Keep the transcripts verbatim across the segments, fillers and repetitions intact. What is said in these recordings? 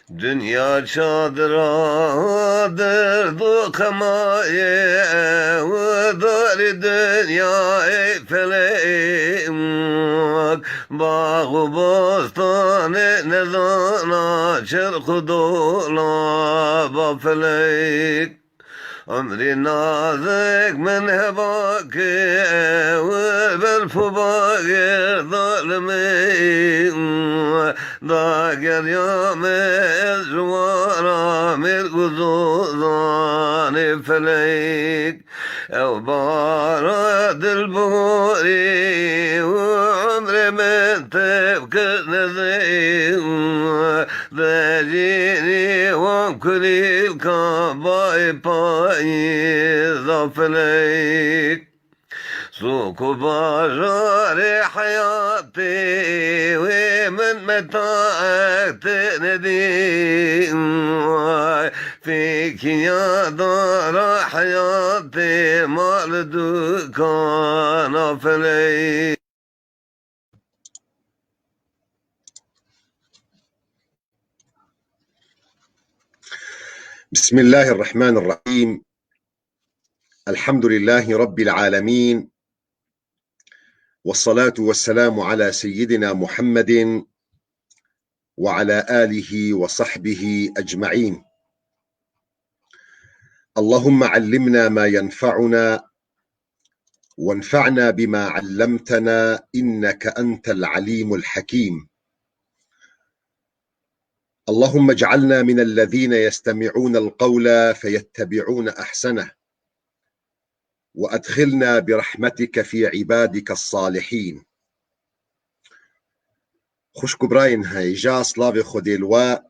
Dinya çadira derdo xemayê, ew darê dinyayê felek. Bax û bostanê nezana çerx û dolaba felek. Emrê nazik min heba ke, ew berf û bagir zalimê. Dageriya me ez ji wara mêr û zozanê felek. Ew bara dilborî û emrê min tev kir nezî. Vejînî wan kulîlka bayê payîza felek. Sûk û bajarê heyatê wê min metaek te nedî. Fêkiya dara heyatê mal dukana felek. بسم الله الرحمن الرحيم. الحمد لله رب العالمين. والصلاة والسلام على سيدنا محمد وعلى آله وصحبه أجمعين. اللهم علمنا ما ينفعنا وانفعنا بما علمتنا إنك أنت العليم الحكيم. اللهم اجعلنا من الذين يستمعون القول فيتبعون أحسنه وأدخلنا برحمتك في عبادك الصالحين. Xwişk û birayên hêja, slavê Xwedê li we.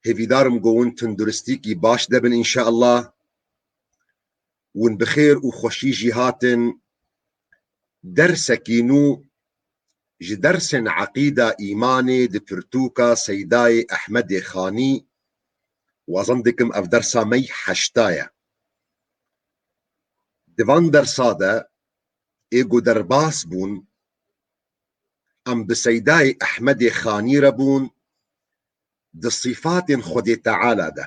Hêvîdar im ku hûn tunduristîkî baş de bin înşeallah. Hûn bi xêr û xweşî jî hatin. Dersekî nû ji dersên eqîda îmanê di pirtûka Seydayê Ehmedê Xanî, wazan dikim ev dersa me yî heşta ye. Di van dersa de ê ku derbas bûn, em bi Seydayê Ehmedê Xanî re bûn, di sîfatên Xwedê Teala de.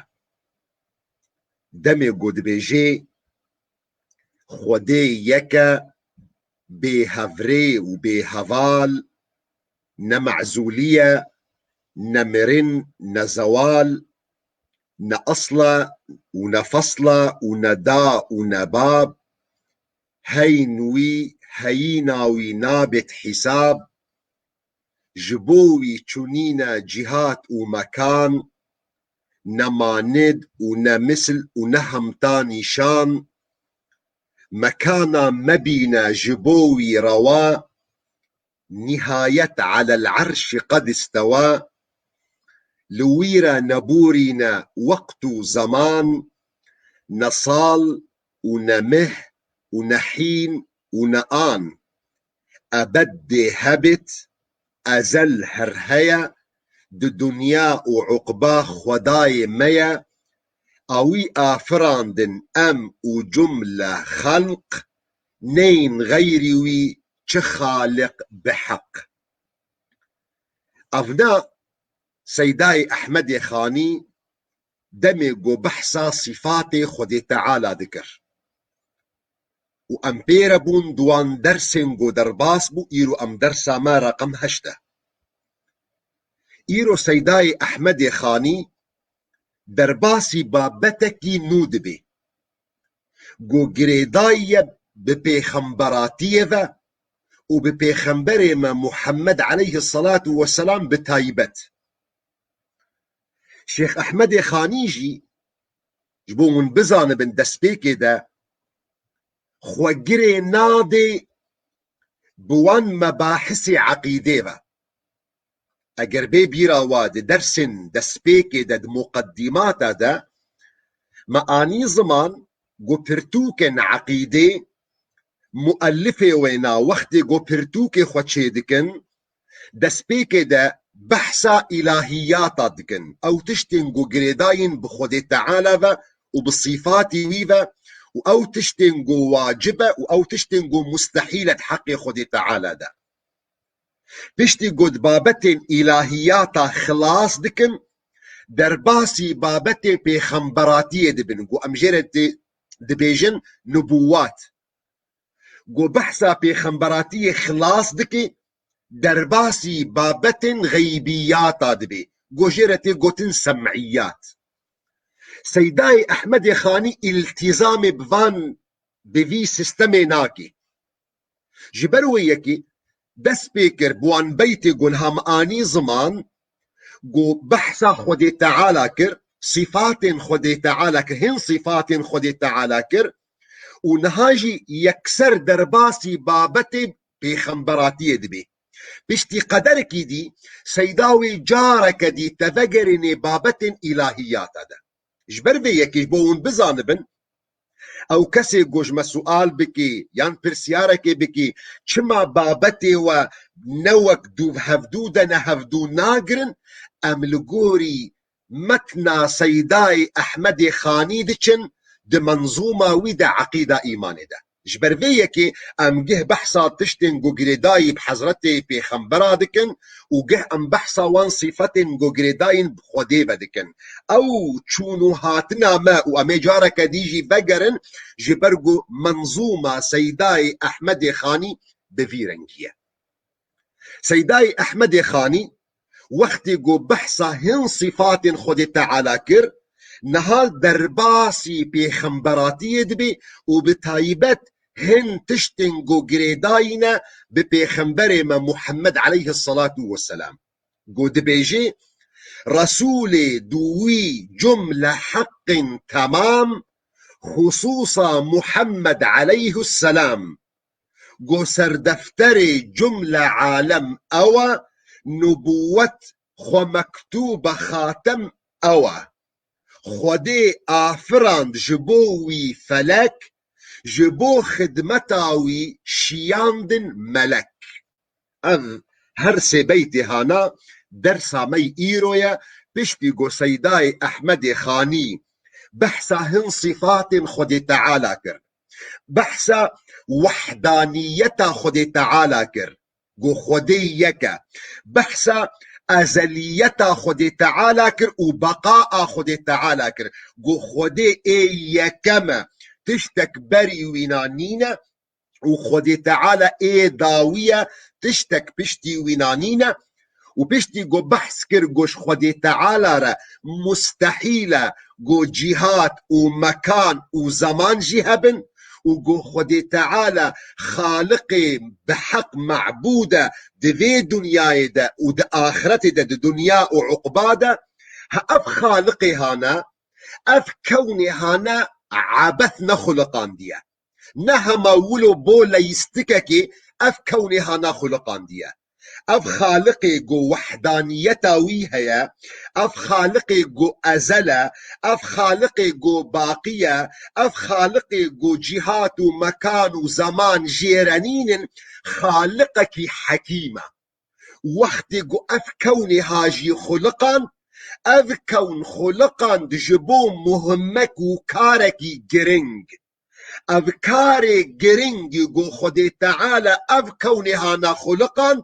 Demê ku dibêjê, Xwedê yek e, bê hevrê û bê heval, ne mezûlî ye, ne mirin, ne zewal, ne esl e û ne fesl e û ne da û ne bab, heyn wî, heyîna wî nabêt hîsab, ji bo wî çûnîne cîhat û mekan, ne manid û ne misl û ne hemta nîşan, mekana mebîne ji bo wî rewa, nihayet alel erşî qed istewa, li wî re neborîne weqt û zeman, ne sal û ne meh û ne hîn û ne an. Ebed dê hebit, ezel her heye, di dinya û uqba Xwedayê me ye, a wî afirandin em û cumle xelq, neyên xeyrî wî çi xaliq bi heq. Evna Seydayê Ehmedê Xanî demê ku behsa sîfatê Xwedê Teala dikir. Û em pê re bûn di wan dersên ku derbas bû, îro em dersa me reqem heşt e. Îro Seydayê Ehmedê Xanî derbasî babetekî nû dibê. Ku girêdayî ye bi pêxemberatiyê ve û bi pêxemberê me Muhammed aleyhisselatu vesselam bi taybet. Şêx Ehmedê Xanî jî, ji bo hûn bizanibin destpêkê de, xwe girê nadê bi wan mebahisê eqîdê ve. Eger bê bîra we di dersên destpêkê de, di muqeddîmata de, me anî ziman ku pirtûkên eqîdê, muellifê wêna wextê ku pirtûkê xwe çêdikin, destpêkê de behsa îlahiyata dikin. Ew tiştên ku girêdayîn bi Xwedê Teala ve û bi sîfatî wî ve û ew tiştên ku wacib e û ew tiştên ku mustehîl e di heqê Xwedê Teala de. Piştî ku di babetên îlahiyata xilas dikin, derbasî babetê pêxemberatiyê dibin, ku em jê re tê dibêjin nubûwat. Ku behsa pêxemberatiyê xilas dike, derbasî babetên xeybiyata dibe, ku jê re tê gotin sem'iyat. Seydayê Ehmedê Xanî îltîzamê bi van, bi vî sîstemê nake. Ji ber wê yekê dest pê kir, bi wan beytê ku niha min anî ziman, ku behsa Xwedê Teala kir, sîfatên Xwedê Teala kir, hin sîfatên Xwedê Teala kir û niha jî yekser derbasî babetê pêxemberatiyê dibe. Piştî qederekî dî, Seyda wê careke dî te vegerînê babetên îlahiyata de. Ji ber vê yekê ji bo hûn bizanibin, ew kesê ku ji me sual bikî yan pirsyarekê bikî, çima babetê we ne wek dû hevdû de ne hevdû nagirin, em li gorî metna Seydayê Ehmedê Xanî diçin, di menzûma wî de eqîda îmanê de. Ji ber vê yekê em geh behsa tiştên ku girêdayî bi Hezretê Pêxembera dikin û geh em behsa wan sîfetên ku girêdayîn bi Xwedê ve dikin. Ew çûn û hatina me û em ê careke dî jî vegerin, ji ber ku menzûma Seydayê Ehmedê Xanî bi vî rengî ye. Seydayê Ehmedê Xanî wextê ku behsa hin sîfatên Xwedê Teala kir, niha derbasî pêxemberatiyê dibe û bi taybet hin tiştên ku girêdayî ne bi Pêxemberê me Muhammed aleyhisselatu vesselam. Ku dibêje, Resûlê dûwî cumle heqên temam, xusûsa Muhammed aleyhisselam. Ku serdefterê cumle alem ew e, nubûwet xwe mektûbe xatem ew e. Xwedê afirand ji bo wî felek, ji bo xidmeta wî şiyandin melek. Ev her sê beytê hana dersa me yî îro ye, piştî ku Seydayê Ehmedê Xanî behsa hin sîfatên Xwedê Teala kir. Behsa wehdaniyeta Xwedê Teala kir, ku Xwedê yek e. Behsa ezeliyeta Xwedê Teala kir û beqaa Xwedê Teala kir, ku Xwedê ê yekem e, tiştek berî wîna nîne û Xwedê Teala ê dawî ye, tiştek piştî wîna nîne. Û piştî ku behs kir ku ji Xwedê Teala re mustehîl e ku cîhat û mekan û zeman jî hebin û ku Xwedê Teala Xaliqê bi heq mebûd e di vê dinyayê de û di axretê de, di dinya û uqba de, ha ev Xaliqê hane, ev kewnê hane ebeth nexuliqandiye. Ne hema wilo bo leyîstikekê ev kewnê hana xuliqandiye. Ev Xaliqê ku wehdaniyeta wî heye, ev Xaliqê ku ezel e, ev Xaliqê ku baqî ye, ev Xaliqê ku cîhat û mekan û zeman jê re nînin, Xaliqekî hekîm e. Wextê ku ev kewnê ha jî xuliqand, ev kewn xuliqand ji bo muhimmek û karekî giring. Ev karê giring ku Xwedê Teala ev kewnê hana xuliqand,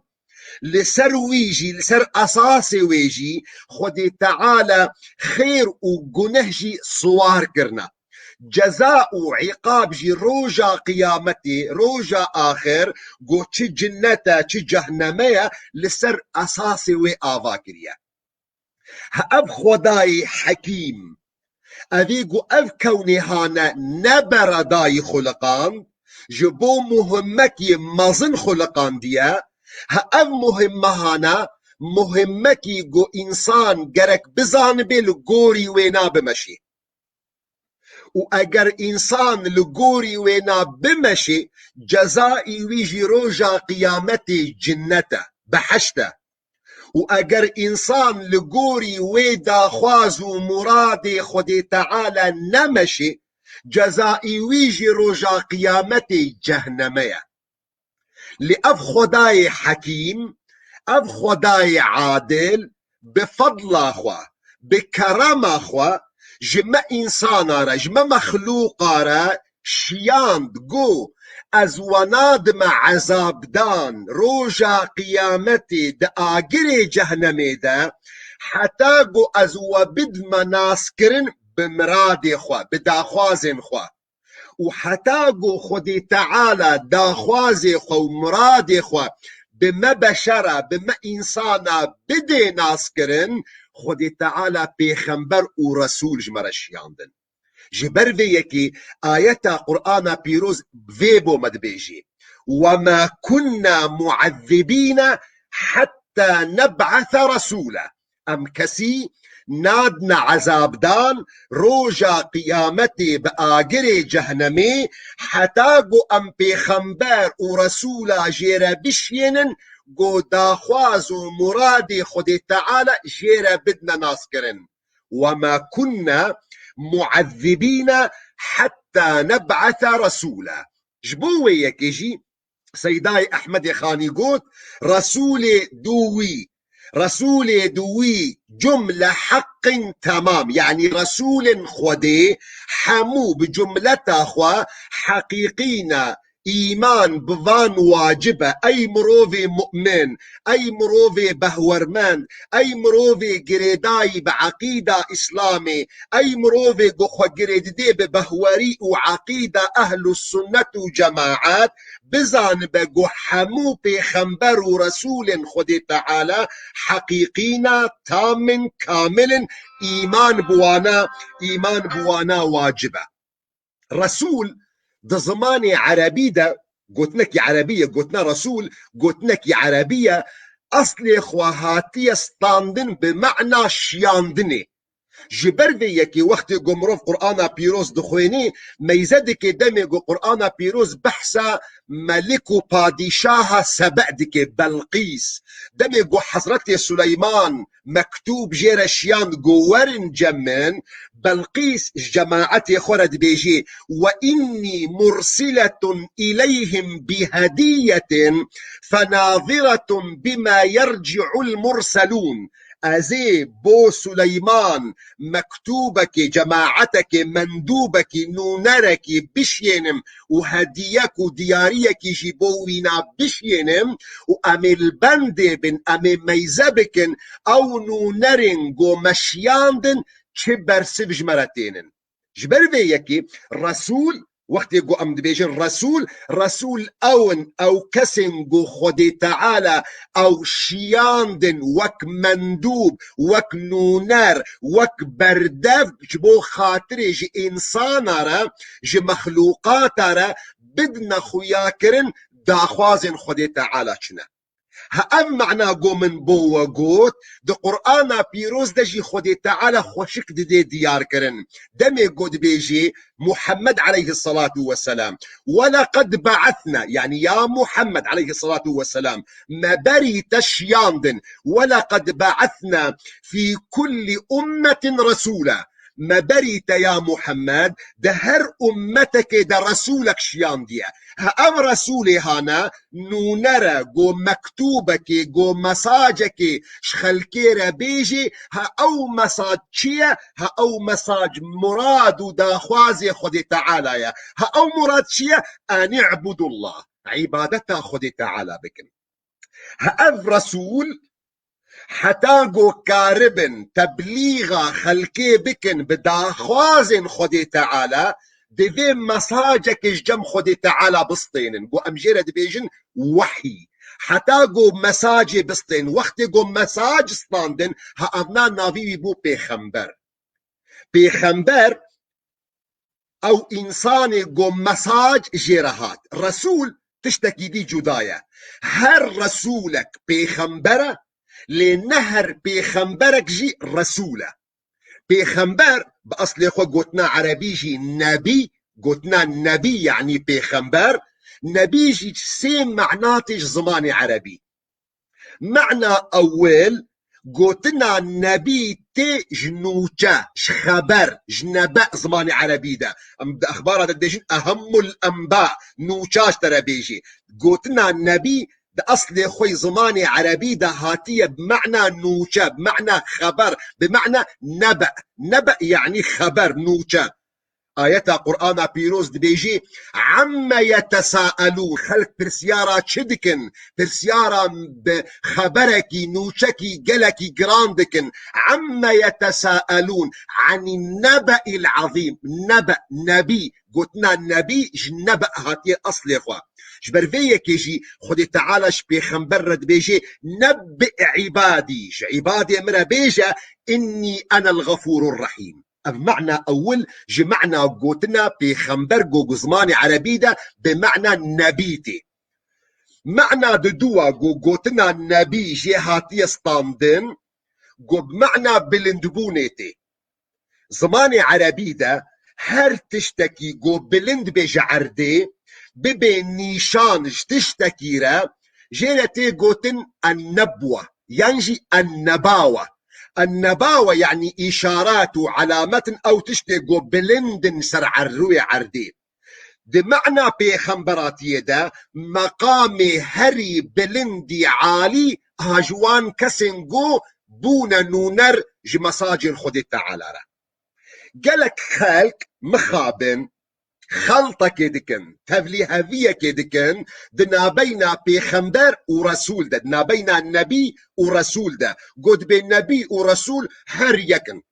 li ser wî jî, li ser esasê wê jî Xwedê Teala xêr û guneh jî siwar kirine. Ceza û îqab jî roja qiyametê, roja axir, ku çi cinnet e, çi cehneme ye, li ser esasê wê ava kiriye. Ha ev Xwedayê Hekîm, evê ku ev kewnê hane ne beredayî xuliqand, ji bo muhimmekî mezin xuliqandiye, ha ev muhimme hane, muhimmekî ku însan gerek bizanibe li gorî wê na bimeşê. Û eger însan li gorî wê na bimeşê, cezayî wî jî roja qiyametê cinnet e, behişt e. Û eger însan li gorî wê daxwaz û muradê Xwedê Teala nemeşê, cezayî wî jî roja qiyametê cehneme ye. Lê ev Xwedayê Hekîm, ev Xwedayê Adil, bi fedla xwe, bi kerema xwe, ji me însana re, ji me mexlûqa re şiyand, got, Ez we nadime ezabdan roja qiyametê di agirê cehnemê de, heta ku ez we bidime naskirin bi miradê xwe, bi daxwazên xwe. Û heta ku Xwedê Teala daxwazê xwe û miradê xwe bi me beşera, bi me însana bidê naskirin, Xwedê Teala pêxember û resûl ji me re şiyandin. Ji ber vê yekê ayeta Qur'ana Pîroz vê bo me dibêjê: "Ve ma kunna mu'ezzibîne hetta neb'ese resûle." Em kesî nadine ezabdan roja qiyametê bi agirê cehnemê, heta ku em pêxember û resûla jê re bişiyênin, ku daxwaz û muradê Xwedê Teala jê re bidine naskirin. "Ve ma kunna mu'ezzibîne hetta neb'ese resûla." Ji bo wê yekê jî Seydayê Ehmedê Xanî got, Resûlê dûwî, Resûlê dûwî cumle heqin temam, yanî Resûlên Xwedê hemû bi cumleta xwe heqîqî ne, îman bi van wacib e. Ey mirovê mu'min, ey mirovê behwermend, ey mirovê girêdayî bi eqîda Îslamê, ey mirovê ku xwe girê didê bi behwerî û eqîda Ehlus Sunnet û Cemaet, bizanibe ku hemû pêxember û resûlên Xwedê Teala heqîqî ne, tam in, kamil in, îman bi wana, îman bi wana wacib e. Resûl di zimanê erebî de, gotinekî erebî ye, gotina resûl, gotinekî erebî ye, eslê xwe hatiye standin bi mena şiyandinê. Ji ber vê yekê wextê ku mirov Qur'ana Pîroz dixwênê, meyze dike demê ku Qur'ana Pîroz behsa melik û padîşaha Sebe dike, Belqîs. Demê ku Hezretê Suleyman mektûb jê re şiyand ku werin cem min, Belqîs ji cemaetê xwe re dibêjê: "Ve innî mursiletun ileyhim bi hediyetin fenaziretun bima yerci'ul murselûn." Ez ê bo Suleyman mektûbekê, cemaetekê, mendûbekî, nûnerekî bişiyênim û hediyek û diyariyekî jî bo wîna bişiyênim û em ê li bendê bin, em ê meyze bikin ew nûnerên ku me şiyandin çi bersiv ji me re tênin. Ji ber vê yekê Resûl, wextê ku em dibêjin Resûl, Resûl ew in, ew kes in ku Xwedê Teala ew şiyandin wek mendûb, wek nûner, wek berdev ji bo xatirê ji însana re, ji mexlûqata re bidine xuyakirin daxwazên Xwedê Teala çi ne. Ha ev mana ku min bo we got, di Qur'ana Pîroz de jî Xwedê Teala xweşik didê diyar kirin. Demê ku dibêjê Muhammed aleyhisselatu vesselam, "Ve leqed be'esna", yanî ya Muhammed aleyhisselatu vesselam, me berî te şiyandin. "Ve leqed be'esna fî kulli ummetin resûla." Me berî te ya Muhammed di her ummetekê de resûlek şiyandiye. Ha ev resûlê hane nûner e, go mektûbekê, go mesajekê ji xelkê re bêjê, ha ew mesaj çi ye? Ha ew mesaj murad û daxwazê Xwedê Teala ye. Ha ew murad çi ye? An i'budullah. Îbadeta Xwedê Teala bikin. Ha ev resûl heta ku karibin teblîxa xelkê bikin bi daxwazên Xwedê Teala, divê mesajekê ji cem Xwedê Teala bistênin. Ku em jê re dibêjin wehyî. Heta ku mesajê bistên, wextê ku mesaj standin, ha evna navî wî bû pêxember. Pêxember ew însanê ku mesaj jê re hat. Resûl tiştekî dî cuda ye. Her resûlek pêxember e, lê ne her pêxemberek jî resûl e. Pêxember bi eslê xwe gotina erebî jî nebî, gotina nebî yanî pêxember. Nebî jî sê mena tê ji zimanê erebî. Mena ewil, gotina nebî tê ji nûçe, ji xeber, ji nebe zimanê erebî de. Em di exbara de dibêjin ehemmul enba, nûça ji te re bêjê. Gotina nebî di eslê xwe yê zimanê erebî de hatiye bi mena nûçe, bi mena xeber, bi mena nebe. Nebe yanî xeber, nûçe. Ayeta Qur'ana Pîroz dibêjî, "Amme yetesaelûn." Xelk pirsyara çi dikin? Pirsyara bi xeberekî, nûçekî gelekî giran dikin. "Amme yetesaelûn. Anî nebe'il azîm." Nebe, nebî. Gotina nebî ji nebe hatiye eslê xwe. Ji ber vê yekê jî Xwedê Teala ji pêxember re dibêje, "Nebbi ibadî." Ji îbadê min re bêje, "Innî enel gafûrur rehîm." Ev mana ewil ji mana gotina pêxember go, go zimanê erebî de bi mana nebî tê. Mana diduwa go gotina nebî jê hatiye standin, go bi mana bilindbûnê tê. Zimanê erebî de her tiştekî go bilind bê ji erdê, bibê nîşan ji tiştekî re, jê re tê gotin ennebwa, yan jî ennebawa. Ennebawa, yanî îşarat û alamet in, ew tiştê go bilind in ser er-, rûyê erdê. Di mana pêxemberatiyê de meqamê herî bilindî alî ha ji wan kesên go bûne nûner ji mesajên Xwedê Teala re. Gelek xelk mixabin, xeltekê dikin, tevlîheviyekê dikin di nabeyna pêxember û resûl de, di nabeyna nebî û resûl de. Got dibê nebî û resûl her yek in.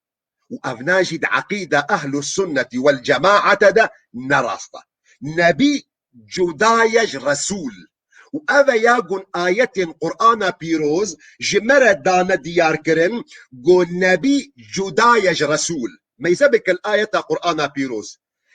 Û evna jî di eqîda ehlu sunnetî wel cemaate de ne rast e. Nebî cuda ye ji resûl. Û ev e ya gun ayetên Qur'ana Pîroz ji me re dane diyar kirin, go nebî cuda ye ji resûl. Meyze bike li ayeta Qur'ana Pîroz.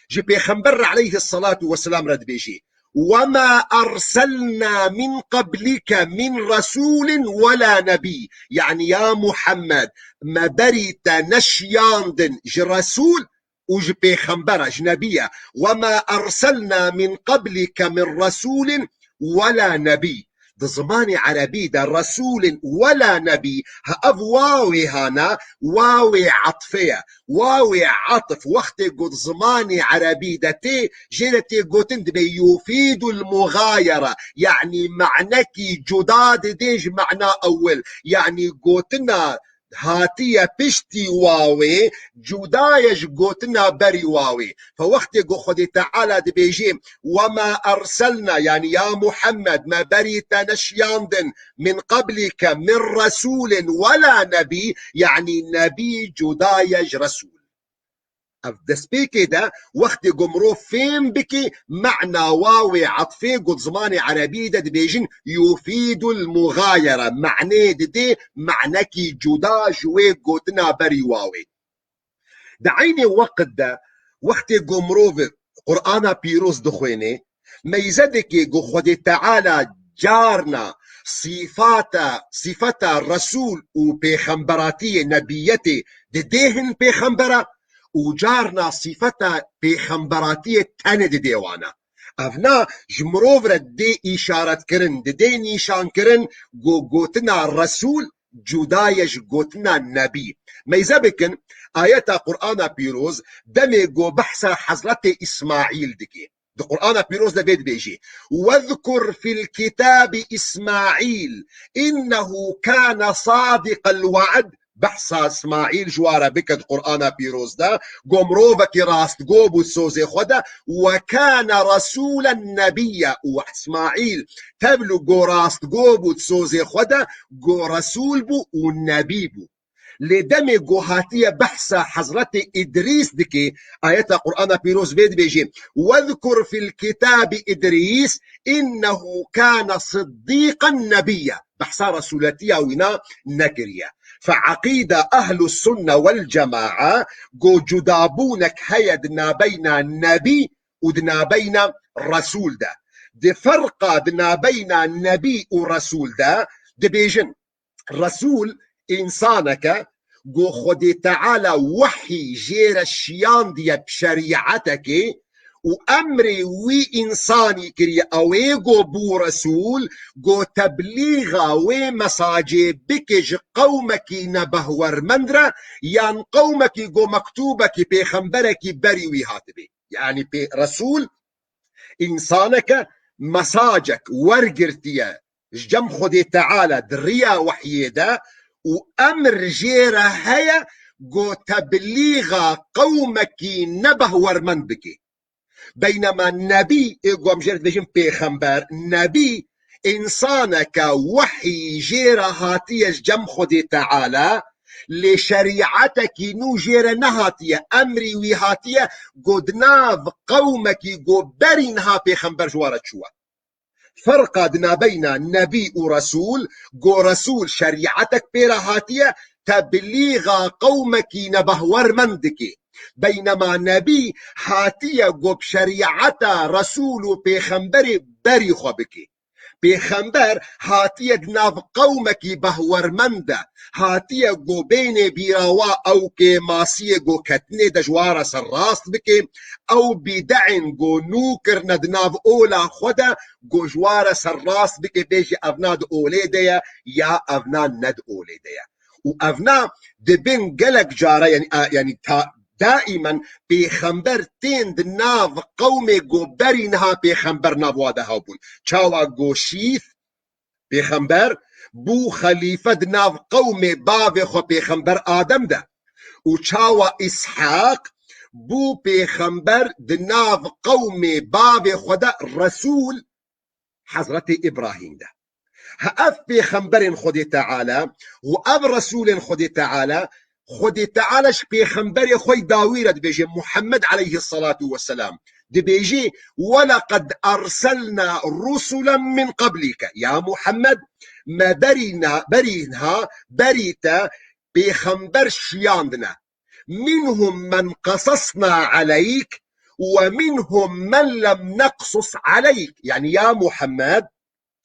Ji Pêxember re aleyhisselatu vesselam re dibêjî, "Wema erselna min qablike min resûlin wela nebî." Yanî ya Muhammed, me berî te neşiyandin ji resûl û ji pêxembera, ji nebiya. "Wema erselna min qablike min resûlin wela nebî." Di zimanê erebî de resûlin wela nebî, ha ev wawê hana, wawê atfê ye. Wawê atf wextê got zimanê erebî de tê, jê re tê gotin dibê yufîdul muxayere, yanî manekî cuda didê ji mana ewil, yanî gotina hatiye piştî wawê, cuda ye ji gotina berî wawê. Fe wextê ku Xwedê Teala dibêjê, "Wema erselna", yanî ya Muhammed, me berî te neşiyandin, "min qablike min resûlin wela nebî", yanî nebî cuda ye ji resûl. Ev destpêkê de wextê ku mirov fêm bike, mana wawê atfê ku di zimanê erebî de dibêjin yufîdul muxayere, manê didê, manekî cuda ji wê gotina berî wawê. Di eynê weqt de wextê ku mirov Qur'ana Pîroz dixwêne, meyze dike ku Xwedê Teala carna sîfata, sîfeta resûl û pêxemberatiyê, nebiyetê didê hin pêxembera û carna sîfeta pêxemberatiyê tenê didê wana. Evna ji mirov re dê îşaret kirin, didê nîşan kirin ku gotina resûl cuda ye ji gotina nebî. Meyze bikin, ayeta Qur'ana Pîroz demê ku behsa Hezretê Îsmaîl dike. Di Qur'ana Pîroz de vê dibêjî, "Wezkur fil kitabi Îsmaîl, innehu kane sadiqel we'd." Behsa Îsmaîl ji wa re bike di Qur'ana Pîroz de, ku mirovekî rastgo bû di sozê xwe de, "We kane resûlen nebiyya." Û Îsmaîl tevlû ku rastgo bû di sozê xwe de, ku resûl bû û nebî bû. Lê demê ku hatiye behsa Hezretê Îdrîs dike, ayeta Qur'ana Pîroz vê dibêje, "Wezkur fil kitabi Îdrîs, innehu kane siddîqen nebiyya." Behsa resûletiya wîna nekiriye. Fe eqîda ehlu sunne wel cemaa ku cudabûnek heye di nabeyna nebî û di nabeyna resûl de. Di ferqa di nabeyna nebî û resûl de dibêjin, Resûl însaneke ku Xwedê Teala wehyî jê re şiyandiye bi şerîetekê û emrê wî însanî kiriye, ew ê ku bû resûl, ku teblîxa wê mesajê bike ji qewmekî nebehwermend re, yan qewmekî ku mektûbekî pêxemberekî berî wî hatibê. Yanî pê-, resûl însaneke mesajek wergirtiye ji cem Xwedê Teala di riya wehyê de û emr jê re heye go teblîxa qewmekî nebehwermend bike. Beynema nebî, ê ku em jê re dibêjin pêxember, nebî, însaneke wehyî jê re hatiye ji cem Xwedê Teala, lê şerîetekî nû jê re nehatiye, emrî wî hatiye, go di nav qewmekî go berî niha pêxember ji wan re çûye. Ferqa di nabeyna nebî û resûl, go resûl şerîetek pê re hatiye, teblîxa qewmekî nebehwermend dike. Beynema nebî hatiye go bi şerîeta resûl û pêxemberê berî xwe bike. Pêxember hatiye di nav qewmekî behwermend de, hatiye go bênê bîra wa ew kêmasiyê go ketine de ji wa re serrast bike, ew bîdeên go nû kirine di nav ola xwe de, go ji wa re serrast bike, bêje evna di olê de ye ya evna ne di olê de ye. Û evna di bin gelek cara, yanî, a, yanî ta, daimen pêxember tên di nav qewmê go berî niha pêxember nav wa de hebûn. Çawa go Şîth pêxember bû xelîfe di nav qewmê bavê xwe pêxember Adem de. Û çawa Îshaq bû pêxember di nav qewmê bavê xwe de resûl Hezretê Îbrahîm de. Ha ev pêxemberên Xwedê Teala û ev resûlên Xwedê Teala, Xwedê Teala ji pêxemberê xwe yî dawî re dibêje, Muhammed aleyhisselatu vesselam. Dibêje, "Welaqad erselna rusulen min qablike." Ya Muhammed, me berî na-, berî niha, berî te pêxember şiyandine. "Minhum men qasasna aleyk ve minhum men lem neqsus aleyk." Yanî ya Muhammed,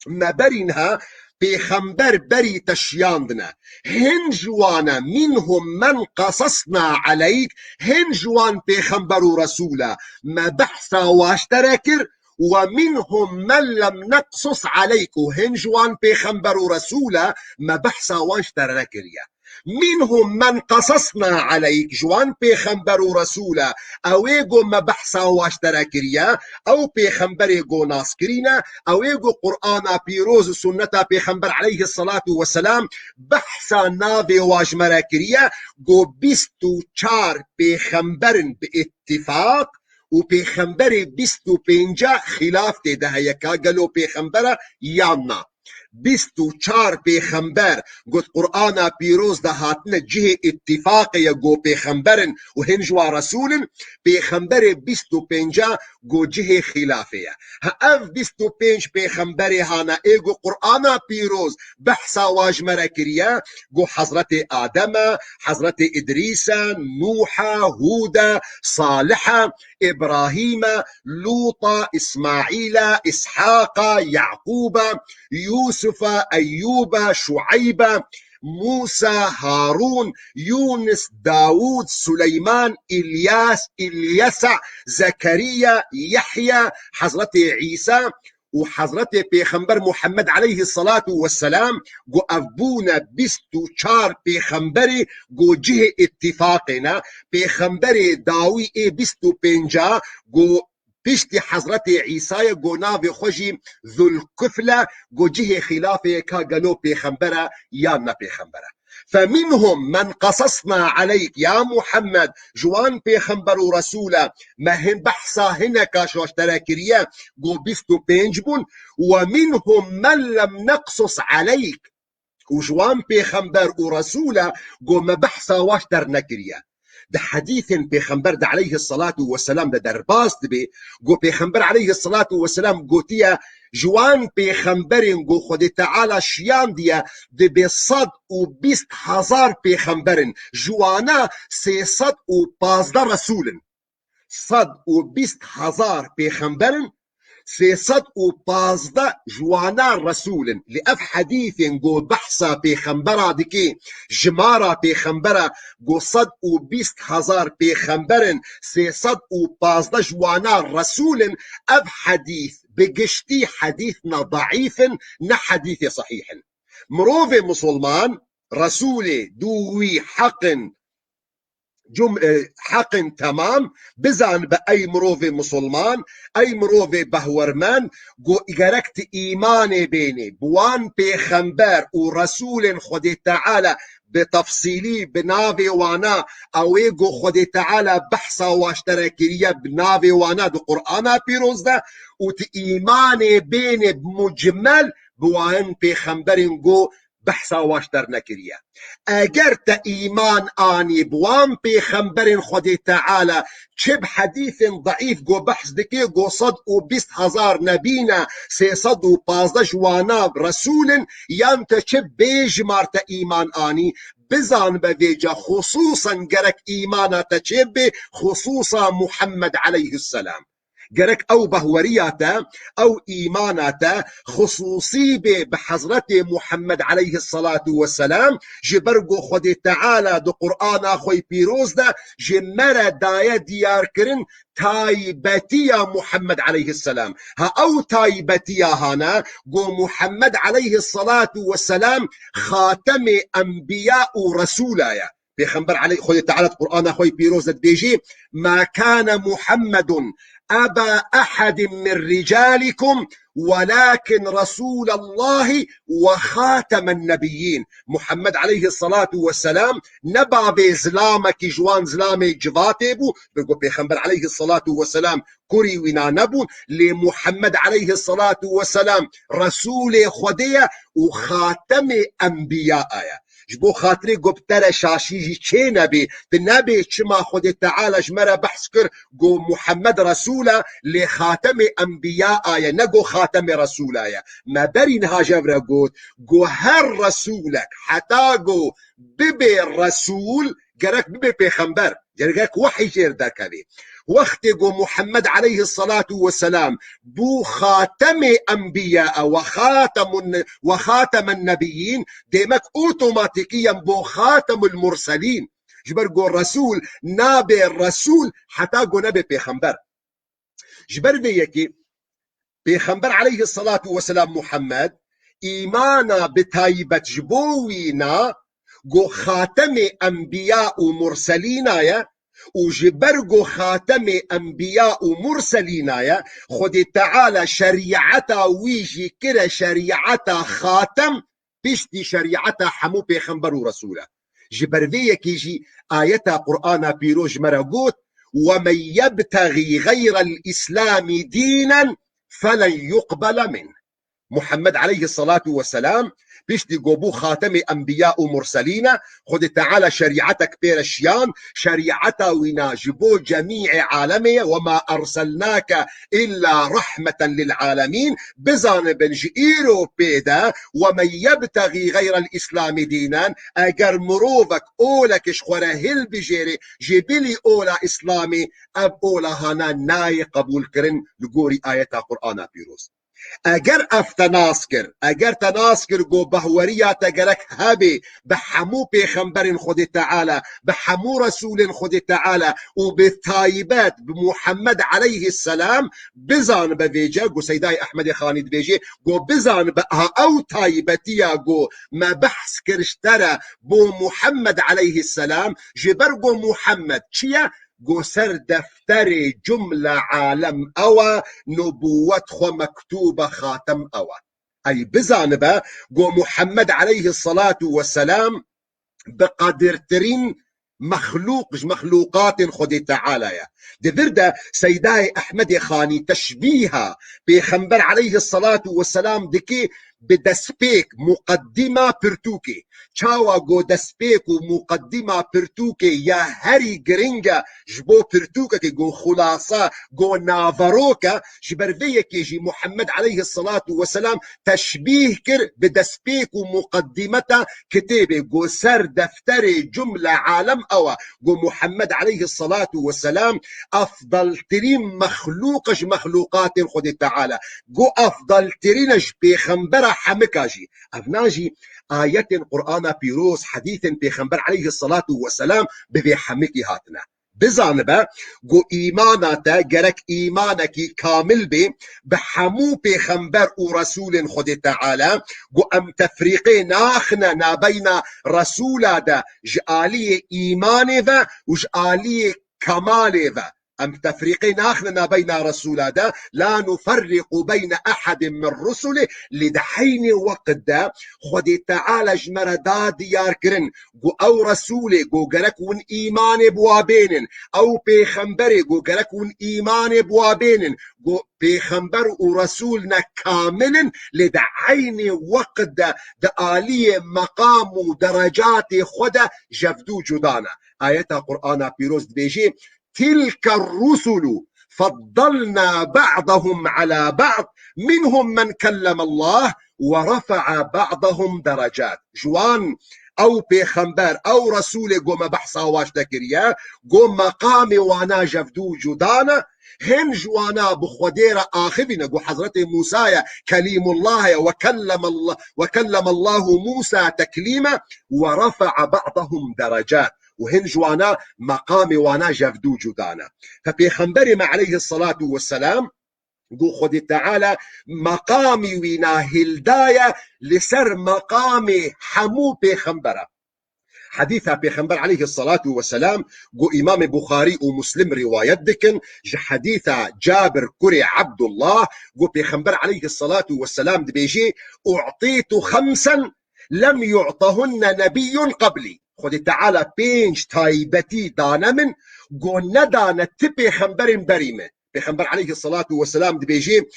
me berî niha pêxember berî te şiyandine. Hin ji wan e, "Minhum men qasasna aleyk", hin ji wan pêxember û resûl e, me behsa wa ji te re kir, "ve minhum men lem neqsus aleyk", û hin ji wan pêxember û resûl e, me behsa wan ji te re nekiriye. "Minhum men qasasna aleyk", ji wan pêxember û resûl e, ew ê go me behsa wa ji te re kiriye, ew pêxemberê go nas kirîne, ew ê go Qur'ana pîroz û sunneta pêxember aleyhisselatu vesselam behsa navê wa ji me re kiriye, go bîst û çar pêxember in bi îttifaq û pêxemberê bîst û pênca xilaf tê de heye ka gelo pêxember e yan na. Bîst û çar pêxember got Qur'ana pîroz de hatine cihê îttifaqê ye go pêxember in û hin ji wan resûl in, pêxemberê bîst û pênca go cihê xilafê ye. Ha ev bîst û pênc pêxemberê hana ê go Qur'ana pîroz behsa wa ji me re kiriye, go Hezretê Adem e, Hezretê Îdrîs e, Nûh e, Hûd e, Salih e, Îbrahîm e, Lût e, Îsmaîl e, Îshaq e, Yaqûb e, Yûsuf e, Eyyûb e, Şueyb e, Mûsa, Harûn, Yûnis, Dawûd, Suleyman, Îlyas, Îlyesa, Zekeriya, Yehya, Hezretê Îsa û Hezretê Pêxember Muhammed aleyhisselatu vesselam, go ev bûne bîst û çar pêxemberê go cihê îttifaqê ne, pêxemberê dawî ê bîst û pênca go piştî Hezretê Îsayê go navê xwe jî Zulkifle, go cihê xilafê ye ka gelo pêxember e yan ne pêxember e. "Feminhum men qasasna aleyk", ya Muhammed, ji wan pêxember û resûl e, me hin behsa hineka ji te re kiriye, go bîst û pênc bûn, "ve minhum men lem neqsus aleyk", û ji wan pêxember û resûl e, go me behsa wa ji te re nekiriye. Di hedîsên pêxember de aleyhisselatu vesselam de derbas dibe, go pêxember aleyhisselatu vesselam gotiye, ji wan pêxemberên go Xwedê Teala şiyandiye, dibe sed û bîst hezar pêxember in, ji wana sê sed û pazdeh resûl in. Sed û bîst hezar pêxember in, sê sed û pazdeh ji wana resûl in. Lê ev hedîsên go behsa pêxembera dike, jimara pêxembera, go sed û bîst hezar pêxember in, sê sed û pazdeh ji wana resûl in, ev hedîs bi giştî hedîsna daîf in, ne hedîsê sehîh in. Mirovê misilman, resûlê dû wî heq in, cum-, e, heqin temam, bizan be ey mirovê musulman, ey mirovê behwermend, go gerek ti îmanê bênê, bi wan pêxember û resûlên Xwedê Teala bi tefsîlî, bi navê wana, ewê go Xwedê Teala behsa waştere kiriye, bi navê wana di Qur'ana pîroz de, û ti îmanê bênê bi mucmel, bi wan pêxemberên go behsa waşter nekiriye. Eger te îman anî bi wan pêxemberên Xwedê Teala, çi bi hedîsên zeîf go behs dike, go sed û bîst hezar nebî ne, sê sed û pazdeh ji wana resûl in, yan te çi bêjimar te îman anî, bizan be vêca xusûsan gerek îmana te çê bê, xusûsa Muhammed aleyhisselam. Gerek ew behweriya te, ew îmana te xusûsî bê bi Hezretê Muhammed aleyhisselatu vesselam, ji ber ku Xwedê Teala di Qur'ana xwe yê pîroz de ji me re daye diyarkirin taybetiya Muhammed aleyhisselam. Ha ew taybetiya hana ku Muhammed aleyhisselatu vesselam xatemê enbiya û resûla ye. Pêxember aleyh-, Xwedê Teala di Qur'ana xwe yê pîroz de dibêjî, "Ma kana Muhammedun eba ehadin min ricalikum, welakin Resûlallahi ve xatemen nebiyyîn." Muhammed aleyhisselatu vesselam ne bavê zilamekî ji wan zilamê civatê bû, bi ku Pêxember aleyhisselatu vesselam kurî wîna nebûn, lê Muhammed aleyhisselatu vesselam Resûlê Xwedê ye û xatemê enbiya ye. Ji bo xatirê ku bi te re şaşî jî çê nebê, tu nebê çima Xwedê Teala ji me re behs kir, ku Muhammed Resûl e, lê xatemê enbiya ye, ne ku xatemê resûla ye. Me berî niha ji hev re got, ku her resûlek, heta ku bibê resûl, gerek bibê pêxember. Gerek wehî jêr derkevê. Wextê ku Muhammed aleyhisselatu vesselam bû xatemê enbiya ve xatemun-, ve xatemen nebiyyîn, demek otomatîkî yen bo xatemul murselîn. Ji ber ku resûl nabe resûl heta ku nebe pêxember. Ji ber vê yekê Pêxember aleyhisselatu vesselam Muhammed îmana bi taybet ji bo wî na ku xatemê enbiya û murselîna ye û ji ber ku xatemê enbiya û murselîna ye, Xwedê Teala şerîeta wî jî kire şerîeta xatem, piştî şerîeta hemû pêxember û resûl e. Ji ber vê yekê jî ayeta Qur'ana pîroz ji me re got, "Ve men yebtexî xeyrel îslamî dînen felen yuqbele minh." Muhammed aleyhisselatu vesselam piştî ku bû xatemê enbiya û murselîn e, Xwedê Teala şerîetek pê re şiyan, şerîeta wîna ji bo cemîê alemê ye, "Ve ma erselnake illa rahmeten lil alemîn." Bizanibin ji îro pê de, "Ve men yebtexî xeyrel îslamî dînen", eger mirovek olek ji xwe re hilbijêrê ji bilî ola Îslamê, ev ola hana nayê qebûlkirin li gorî ayeta Qur'ana pîroz. Eger ev te nas kir, eger te nas kir ku behweriya te gerek hebe bi hemû pêxemberên Xwedê Teala, bi hemû resûlên Xwedê Teala û bi taybet bi Muhammed aleyhisselam, bizan be vêce ku Seydayê Ehmedê Xanî dibêje, ku bizan be aha ew taybetiya ku me behs kir ji te re bo Muhammed aleyhisselam, ji ber ku Muhammed çi ye? Ku ser defterê cumle alem ew e, nubûwet xwe mektûbe xatem ew e. Ey bizanibe ku Muhammed aleyhisselatu vesselam bi qadirtirîn mexlûq ji mexlûqatên Xwedê Teala ye. Di vir de Seydayê Ehmedê Xanî teşbîha Pêxember aleyhisselatu vesselam dike bi destpêk, muqeddîma pirtûkê. Çawa ku destpêk û muqeddîma pirtûkê ya herî giring e ji bo pirtûkekê ku xulasa, ku naverok e, ji ber vê yekê jî Muhammed aleyhisselatu vesselam teşbîh kir bi destpêk û muqeddîmeta kitêbê ku ser defterê cumle alem ew e, ku Muhammed aleyhisselatu vesselam efdaltirîn mexlûq e ji mexlûqatên Xwedê Teala, ku efdaltirîn e ji pêxembera hemika jî. Evna jî ayetên Qur'ana pîroz, hedîsên Pêxember aleyhisselatu vesselam bi vê hemikî hatine. bizanibe, ku îmana te gerek îmanekî kamil bê bi hemû pêxember û resûlên Xwedê Teala, ku em tefrîqê naxine nabeyna resûla de ji aliyê îmanê ve û ji aliyê kemalê ve. Em tefrîqê naxine nabeyna resûla de, la nuferriqu beyne ehedin min rusulih, lê di eynê weqt de Xwedê Teala ji me re da diyar kirin, ku ew resûlê, ku gerek hûn îmanê bi wa bênin, ew pêxemberê, ku gerek hûn îmanê bi wa bênin, ku pêxember û resûl ne kamil in, lê di eynê weqt de di aliyê meqam û derecatê xwe de jevdû cuda ne. Ayeta Qur'ana Pîroz dibêjê, تلك الرسل فضلنا بعضهم على بعض منهم من كلم الله ورفع بعضهم درجات. Ji wan ew pêxember, ew resûlê ku me behsa waş te kiriye, ku meqamê wana jevdû cuda ne, hin ji wana bi Xwedê re axivîne, ku Hezretê Mûsa ye, Kelîmullah ye, ve kellem Allah, ve kellem Allahu Mûsa teklîme, ve refa'a ba'dahum derecat. û hin ji wana meqamê wana jevdû cuda ne. Fe Pêxemberê me aleyhisselatu vesselam, ku Xwedê Teala meqamî wî nahêl daye li ser meqamê hemû pêxembera. Hedîsa Pêxember aleyhisselatu vesselam, ku Îmamê Buxarî û Muslim rîwayet dikin, ji hedîsa Cabir kurê Ebdullah, ku Pêxember aleyhisselatu vesselam dibêjê, "U'tîtu xemsen lem yu'tahunne nebiyyun qablî." Xwedê Teala pênc taybetî dane min, ku nedane ti pêxemberên berî min. Pêxember aleyhisselatu vesselam dibêjê,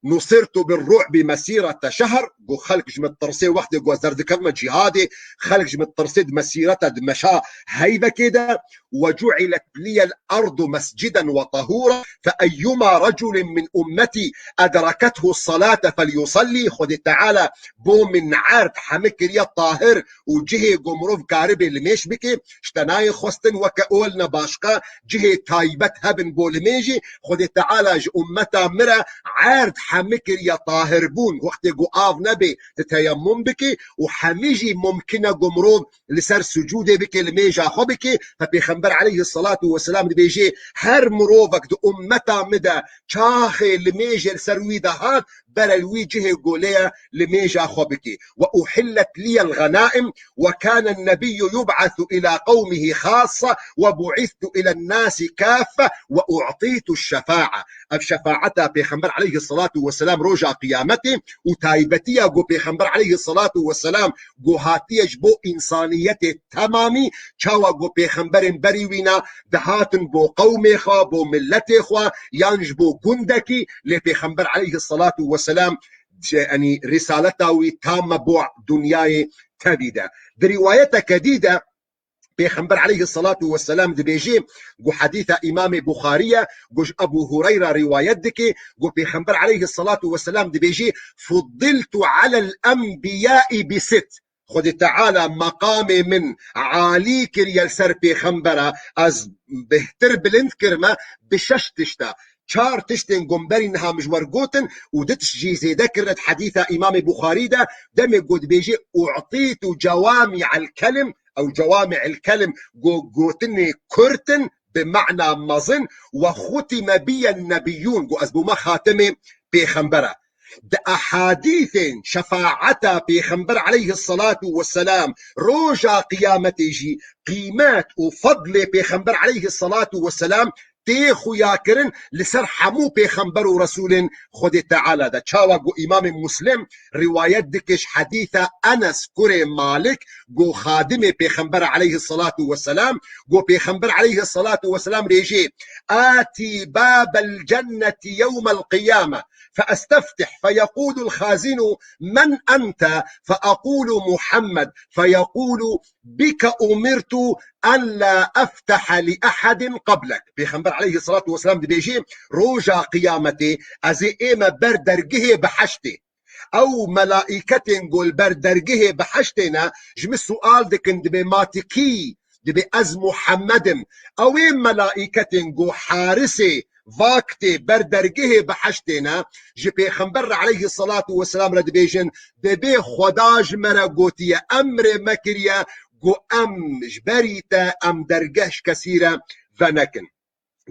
"Nusirtu bir ru'bi mesîrete şehr", ku xelk ji min tirsê wextê ku ez derdikevime cîhadê, xelk ji min tirsê di mesîrete di meşa heyvekê de, "Ve cu'ilet liyel ardu mesciden ve tahura, fe eyyuma reculin min ummeti edrekethu salate felyusalli." Xwedê Teala bo min erd hemi kiriye tahir û cihê ku mirov karibê limêj bike, ji te nayê xwestin weke ol ne başqa cihê taybet hebin bo limêjê. Xwedê Teala ji ummeta min re erd hemi kiriye tahirbûn. Wextê ku av nebê, tu teyemmum bike û hemî jî mumkin e ku mirov li ser sucûdê bike, limêja xwe bike. Fe Pêxember aleyhisselatu vesselam dibêjê, her mirovek di ummeta min de çaxê limêjê li ser wî de hat, bere li wî cihê golê ye limêja xwe bike. "Ve uhillet liyel ghenaim ve kânen nebiyyu yub'asu ila qewmihi xassa ve bu'istu ilen nasi kaffe ve u'tîtu şefâ'a." Ev şefaeta Pêxember aleyhisselatu vesselam roja qiyametê û taybetiya ku Pêxember aleyhisselatu vesselam ku hatiye ji bo însaniyetê temamî, çawa ku pêxemberên berî wîna dihatin bo qewmê xwe, bo miletê xwe, yan ji bo gundekî, lê Pêxember aleyhisselatu vesselam, yanî, rîsaleta wî ta me bo dinyayê tevî de. Di rîwayeteke dî de, Pêxember aleyhisselatu vesselam dibêjê, ku hedîsa Îmamê Buxarî ye, ku ji Ebû Hureyra rîwayet dike, ku Pêxember aleyhisselatu vesselam dibêjê, "Fuddiltu alel enbiyai bi sitt." Xwedê Teala meqamê min alî kiriye li ser pêxembera, ez bêhtir bilind kirime bi şeş tişta. Çar tiştên ku min berî niha min ji we re gotin û du tişt jî zêde kirine di hedîsa Îmamê Buxarî de, demê ku dibêjê, "U'tîtu cewami'el kelim", ew cewami'el kelim go-, gotinê kurt in, bi ma'na mezin, "Ve xutime biyen nebiyyûn", go ez bûme xatimê pêxembera. Di ehadîsên şefaeta Pêxember aleyhisselatu vesselam, roja qiyametê jî qîmet û fedlê Pêxember aleyhisselatu vesselam tê xuya kirin li ser hemû pêxember û resûlên Xwedê Teala de. Çawa ku Îmamê Muslim rîwayet dike ji hedîsa Enes kurê Malik, ku xadimê Pêxember aleyhisselatu vesselam, ku Pêxember aleyhisselatu vesselam rêjê, "Atî babel cenneti yewmel qiyame, fe esteftih, fe yeqûlul xazinu, men ente, fe aqulu Muhammed, fe yeqûlu, bike umirtu en la eftehe li ehedin qablek." Pêxember aleyhisselatu vesselam dibêjê, roja qiyametê ez ê ême ber dergehê biheştê. Ew melaîketên ku li ber dergehê biheştê ne, ji min sual dikin, dibê, "Ma tu kî?" Dibê, "Ez Muhammed im." Ew ê melaîketên ku harisê, vaktê ber dergehê biheştê ne, ji Pêxember re aleyhisselatu vesselam re dibêjin, "Dibê Xweda ji me re gotiye, emrê me kiriye, ku em ji berî te em dergeh ji kesî re venekin.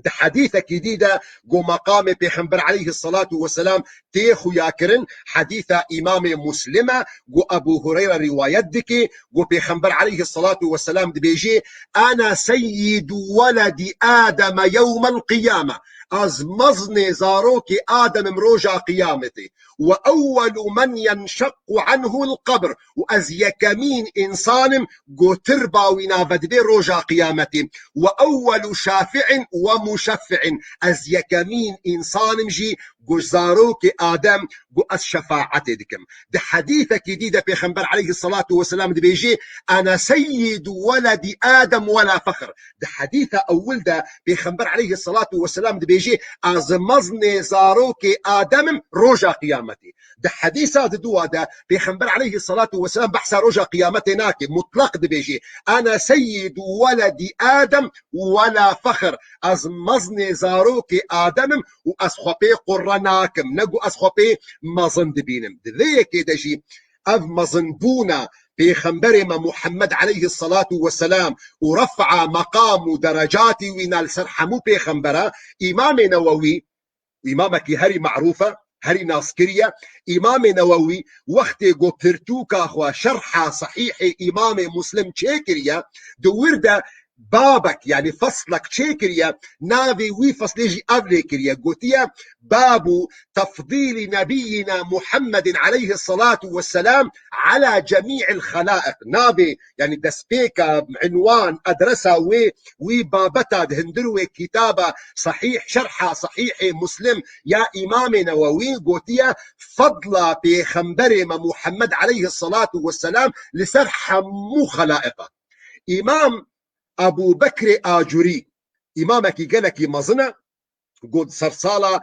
Di hedîsekî dî de ku meqamê Pêxember aleyhisselatu vesselam tê xuya kirin, hedîsa Îmamê Muslim e, ku Ebû Hureyre rîwayet dike, ku Pêxember aleyhisselatu vesselam dibêje, "Ana seyyidu weledî Ademe yewmel qiyame." Ez mezinê zarokê Adem im roja qiyametê. "Ve ewwelu men yenşekku anhul qebr." Û ez yekemîn însan im ku tirba wî navedibe roja qiyametê. "Ve ewwelu şafi'in ve muşeffi'in." Ez yekemîn însan im jî ku zarokê Adem ku ez şefaetê dikim. Di hedîsekî dî de Pêxember aleyhisselatu vesselam dibêje, "Ana seyyidu weledî Adem ve la fexr." Di hedîsa ewil de Pêxember aleyhisselatu vesselam dibêje, "Ez mezinê zarokê Adem im roja qiyametê." Di hedîsa diduwa de Pêxember aleyhisselatu vesselam behsa roja qiyametê nake, mutlaq dibêje, "Ana seyyidu weledî Adem ve la fexr." Ez mezinê zarokê Adem im û ez xwe pê qurre nakim, ne ku ez xwe pê mezin dibînim. Di vê yekê de jî ev mezinbûna Pêxemberê me Muhammed aleyhisselatu vesselam û ref'a meqam û derecatî wî na li ser hemû pêxembera, Îmamê Newewî, îmamekî herî merûf e, herî naskirî ye, Îmamê Newewî wextê ku pirtûka xwe şerha Sehîhê Îmamê Muslim çêkiriye, di wir de babek, yanî feslek çêkiriye, navê wî feslê jî ev lê kiriye, gotiye, "Babu tefdîlî nebiyîna Muhammedin aleyhisselatu vesselam ala cemî'il xelaiq." Navê, yanî destpêka, înwan, adresa wê, wî babeta di hundir wê kitaba Sehîh, şerha Sehîhê Muslim ya Îmamê Newewî gotiye, fedla Pêxemberê me Muhammed aleyhisselatu vesselam li ser hemû xelaiqa. Îmam Ebû Bekrê Acurî, îmamekî gelekî mezin e, ku di sersala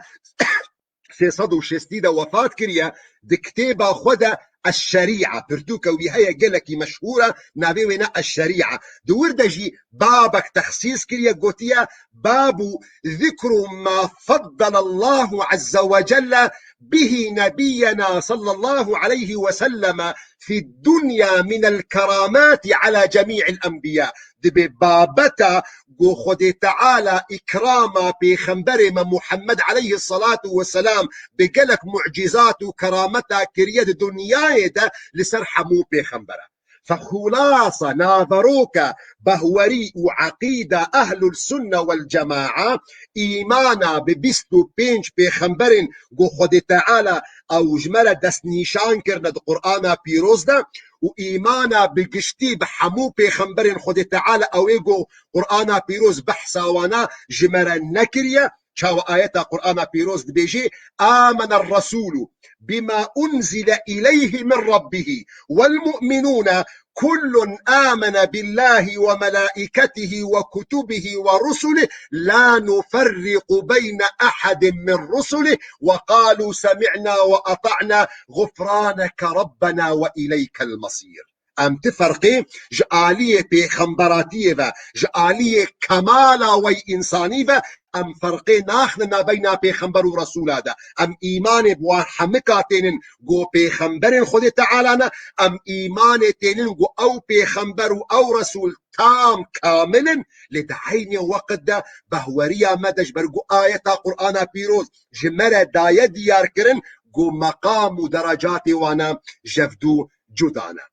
sê sed û şêstî de wefat kiriye, di kitêba xwe de Eşşerî'a, pirtûke wî heye gelekî meşhûr e, navê wê ne Eşşerî'a. Di wir de jî babek texsîs kiriye, gotiye, "Babu zikru ma feddelallahu azze ve celle bihi nebiyyena sallallahu aleyhi ve selleme fid dunya minel keramati ala cemî'il enbiya." Dibe babeta ku Xwedê Teala îkrama Pêxemberê me Muhammed aleyhisselatu vesselam bi gelek mucîzat û kerameta kiriye di dinyayê de li ser hemû pêxembera. Fexulasa naveroka behwerî û eqîda ehlul sunne wel cema'a, îmana bi bîst û pênc pêxemberên ku Xwedê Teala ew ji me re destnîşan kirine di Qur'ana pîroz de û îmana bi giştî bi hemû pêxemberên Xwedê Teala ew ê ku Qur'ana pîroz behsa wana ji me re nekiriye. Çawa ayeta Qur'ana pîroz dibêjê, "Amener Resûlu bima unzile ileyhi min Rabbihî wel mu'minûne kullun amene billahi ve melaiketihi ve kutubihi ve rusulih la nuferriqu beyne ehedin min rusulih ve qalu semi'na ve ata'na ğufraneke Rabbena ve ileykel mesîr." Em ti ferqê ji aliyê pêxemberatiyê ve, ji aliyê kemala wey însanî ve, em ferqê naxine nabeyna pêxember û resûla de. Em îmanê bi wan hemika tênin ku pêxemberên Xwedê Teala ne, em îmanê tênin ku ew pêxember û ew resûl tam kamil in, lê di eynê weqt de behweriya me de ji ber ku ayeta Qur'ana pîroz ji me re daye diyar kirin ku meqam û derecatê wana jevdû cuda ne.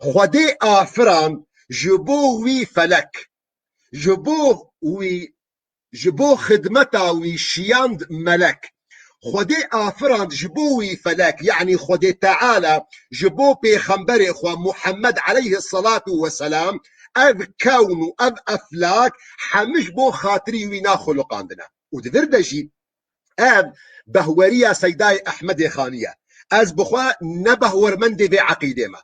Xwedê afirand ji bo wî felek, ji bo wî, ji bo xidmeta wî şiyand melek. Xwedê afirand ji bo wî felek, yanî Xwedê Teala ji bo pêxemberê xwe Muhammed aleyhisselatu vesselam ev kewn û ev eflak hemiş bo xatirî wî naxuluqandine. Û di vir de jî ev behweriya Seydayê Ehmedê Xanî ye. Ez bi xwe ne behwermendê vê eqîdê me.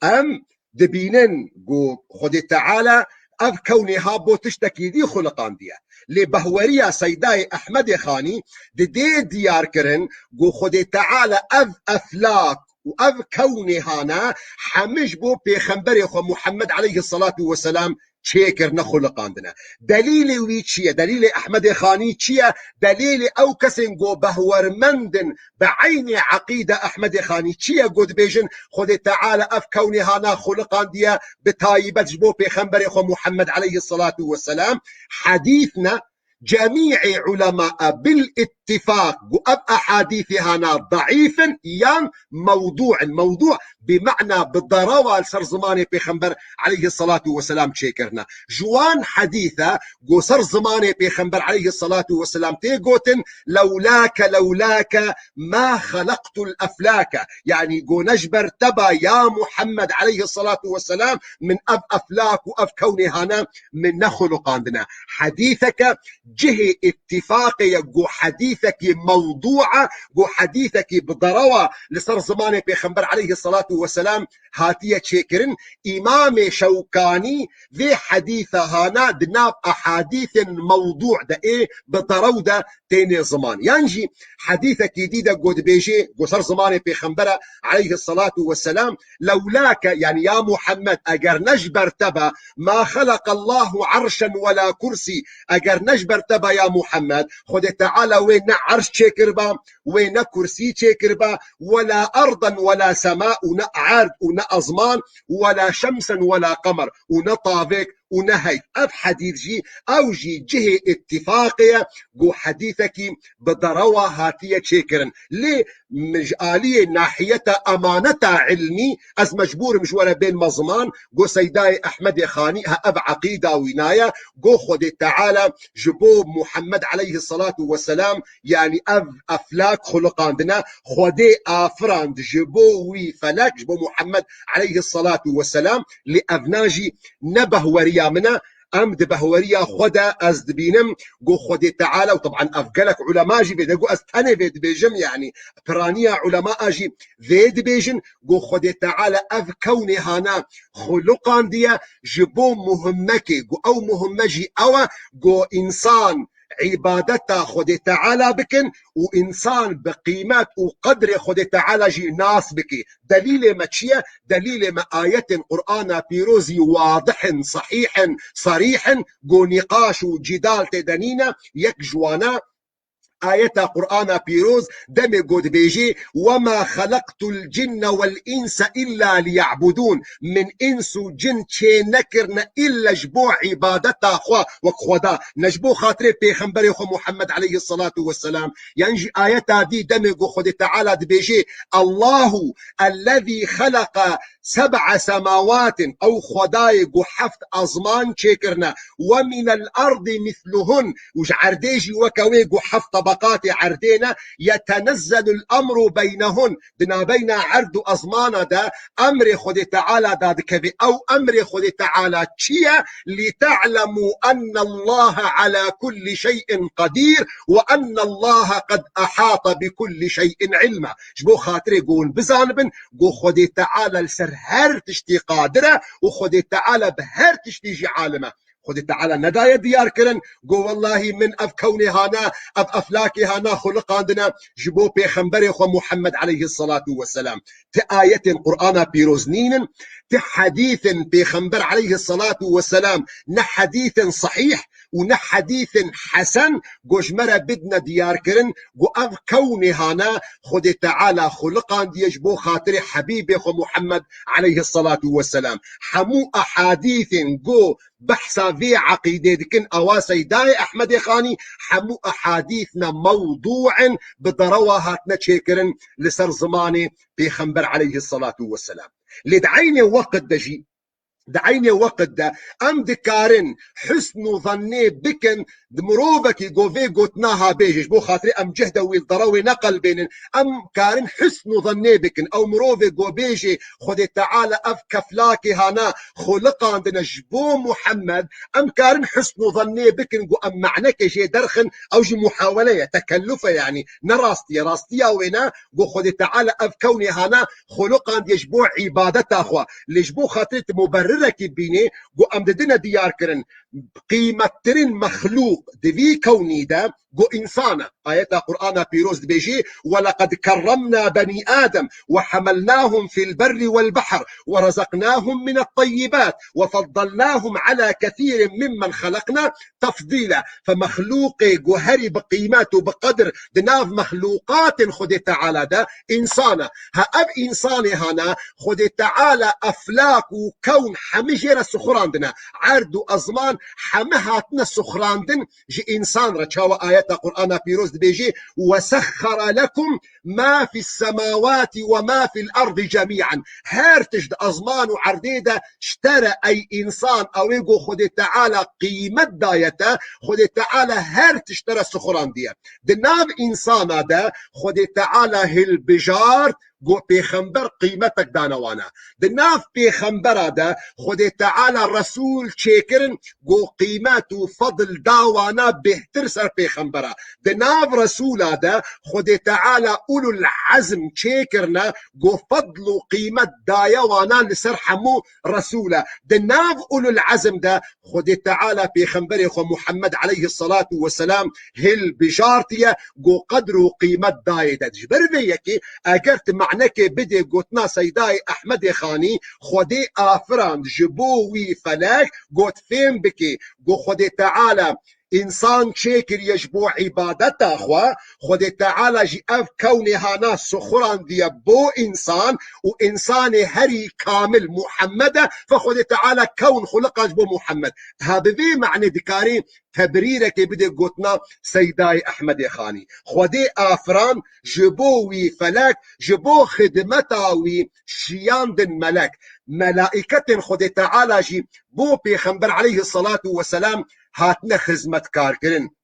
Em dibînin ku Xwedê Teala ev kewnê ha bo tiştekî dî xuliqandiye. Lê behweriya Seydayê Ehmedê Xanî didê diyar kirin ku Xwedê Teala ev eflak û ev kewnê hane hemiş bo pêxemberê xwe Muhammed aleyhisselatu vesselam çêkirine, xuliqandine. Delîlê wî çi ye? Delîlê Ehmedê Xanî çi ye? Delîlê ew kesên ku behwermend in bi eynê eqîde Ehmedê Xanî çi ye? Ku dibêjin Xwedê Teala ev kewnê hana xuliqandiye bi taybet ji bo Pêxemberê xwe Muhammed aleyhisselatu vesselam. Hedîs ne, cemî'ê ulema bil ittifaq ku ev ehadîsê hana daîf in yan mewdû in. Mewdû bi mena bi derewa li ser zimanê Pêxember aleyhisselatu vesselam çêkirine. Ji wan hedîse ku ser zimanê Pêxember aleyhisselatu vesselam tê gotin, "Lewlake, lewlake ma xelaqtul eflake." Yanî ku ne ji ber te ba ya Muhammed aleyhisselatu vesselam min ev eflak û ev kewnê hane min nexuluqandine. Hedîseke cihê îttifaqê ye, ku hedîsekî mewdû e, ku hedîsekî bi derewa li ser zimanê Pêxember aleyhisselatu vesselam hatiye çêkirin. Îmamê Şewkanî vê hedîsa hana di nav ehadîsên mewdû de ê bi derew de têne ziman. Yan jî hedîsekî dî de ku dibêje, ku ser zimanê Pêxembere aleyhisselatu vesselam, "Lewlake", yanî ya Muhammed, eger ne ji ber te be, "ma xeleqallahu erşen wela kursî", eger ne ji ber te be ya Muhammed, Xwedê Teala wê ne erş çêkiriba, wê ne kursî çêkiriba, "wela erden wela sema", û ne erd û ne ezman, "wela şemsen wela qemer", û ne tavêk û ne heyv. Ev hedîs jî, ew jî cihê îttifaqê ye, ku hedîsekî bi derewa hatiye çêkirin. Lê min ji aliyê nahiyeta emaneta ilmî, ez mecbûr im ji we re bênme ziman, ku Seydayê Ehmedê Xanî, ha, ev eqîda wî naye, ku Xwedê Teala ji bo Muhammed aleyhisselatu vesselam, yanî ev eflak xuliqandine, Xwedê afirand ji bo wî felek, ji bo Muhammed aleyhisselatu vesselam, lê evna jî ne behweriya min e, em di behweriya xwe de ez dibînim, ku Xwedê Teala, û teban ev gelek ulema jî vê de, ku ez tenê vê dibêjim, yanî piraniya ulema a jî vê dibêjin, ku Xwedê Teala ev kewnê hana xuliqandiye ji bo muhimmekê, ku ew muhimme jî ew e, ku însan îbadeta Xwedê Teala bikin û însan bi qîmet û qedrê Xwedê Teala jî nas bike. Delîlê me çi ye? Delîlê me ayetên Qur'ana pîrozî wadih in, sehîh in, serîh in, ku nîqaş û cîdal tê de nîne. Yek ji wana ayeta Qur'ana pîroz demê ku dibêjê, "Wema xelaqtul cinne vel inse illa liya'budun." Min îns û cin çê nekirine îlle ji bo îbadeta xwe wek Xweda, ne ji bo xatirê Pêxemberê xwe Muhammed aleyhisselatu vesselam. Yan jî ayeta dî demê ku Xwedê Teala dibêjê, "Allahu ellezî xeleqa seb'a semawatin", ew Xwedayê ku heft ezman çêkirine, "we minel ardi misluhun", û ji erdê jî weke wê ku heft tebeqatê erdê ne, "yetenezzelul emru beynehun", di navbeyna erd û ezmana de emrê Xwedê Teala dadikeve. Ew emrê Xwedê Teala çi ye? "Li te'lemû ennallaha ala kulli şey'in qedîr ve ennallaha qed ehata bi kulli şey'in ilma." Ji bo xatirê ku hûn bizanibin, ku Xwedê Teala li ser her tiştî qadir e û Xwedê Teala bi her tiştî jî alim e. Xwedê Teala nedaye diyar kirin, ku wellahî min ev kewnê hana, ev eflakê hana xuliqandine ji bo Pêxemberê xwe Muhammed aleyhisselatu vesselam. Ti ayetên Qur'ana pîroz nînin, ti hedîsên Pêxember aleyhisselatu vesselam, ne hedîsên sehîh û ne hedîsên hesen, ku ji me re bidine diyar kirin, ku ev kewnê hana Xwedê Teala xuliqandiye ji bo xatirê Hebîbê xwe Muhammed aleyhisselatu vesselam. Hemû ehadîsên ku behsa vê eqîdê dikin, ewa Seydayê Ehmedê Xanî, hemû ehadîs ne mewdû in, bi derewa hatine çêkirin li ser zimanê Pêxember aleyhisselatu vesselam. Lê di eynê weqt de jî, di eynê weqt de em dikarin husn û zannê bikin di mirovekî ku vê gotina ha bêje, ji bo xatirê em cih de wî li dere wê neqelbênin, em karin husn û zannê bikin. Ew mirovê ku bêje, Xwedê Teala ev keflakê hana xuliqandine ji bo Muhammed, em karin husn û zannê bikin ku em me'nekê jê derxin, ew jî muhawele ye, tekelluf e, yanî ne rastî ye. Rastiya wê ne, ku Xwedê Teala ev kewnê hana xuliqandiye ji bo îbadeta xwe. Lê ji bo xatirê tu muberrirekî bînê, ku em didine diyar kirin, qîmettirîn mexlûq di vî kewnî de, Go însan e. Ayeta Qur'ana pîroz dibêjî: "ولقد كرمنا بني آدم وحملناهم في البر والبحر ورزقناهم من الطيبات وفضلناهم على كثير ممن خلقنا تفضيلا." Fe mexlûqê go herî bi qîmet û bi qedir di nav mexlûqatên Xwedê Teala de însan e. Ha ev însanê hane Xwedê Teala eflak û kewn hemî jê re sixurandine. Erd û ezman hemî hatine sixurandin ji însan re. Çawa ayeta Qur'ana pîroz dibêjî: "وسخر لكم ما في السماوات وما في الأرض جميعا." Her tişt di ezman û erdê de ji te re, ey însan, ew ê go Xwedê Teala qîmet daye te, Xwedê Teala her tişt te re sixurandiye. Di nav însana de Xwedê Teala hilbijart, go pêxember qîmetek dane wana. Di nav pêxembera de Xwedê Teala resûl çêkirin, go qîmet û fedl da wana bêhtir ser pêxembera. Di nav resûla de Xwedê Teala ulul ezm çêkirine, go fedl û qîmet daye wana li ser hemû resûla. Di nav ulul ezm de Xwedê Teala pêxemberê xwe Muhammed aleyhisselatu vesselam hilbijartiye, go qedr û qîmet dayê te. Ji ber vê yekê eger tu manekê bidê gotina Seydayê Ehmedê Xanî, Xwedê afirand ji bo wî felek, got fêm bikê, go Xwedê Teala însan çêkiriye ji bo îbadeta xwe, Xwedê Teala jî ev kewnê hana sixurandiye bo însan û însanê herî kamil Muhammed e, fe Xwedê Teala kewn xuliqa ji bo Muhammed. Ha bi vê manê dikarî tebirîrekê bidê gotina Seydayê Ehmedê Xanî. Xwedê afiran ji bo wî felek, ji bo xidmeta wî şiyandin melek. Melaîketên Xwedê Teala jî bo Pêxember aleyhisselatu vesselam hatine xizmetkarkirin.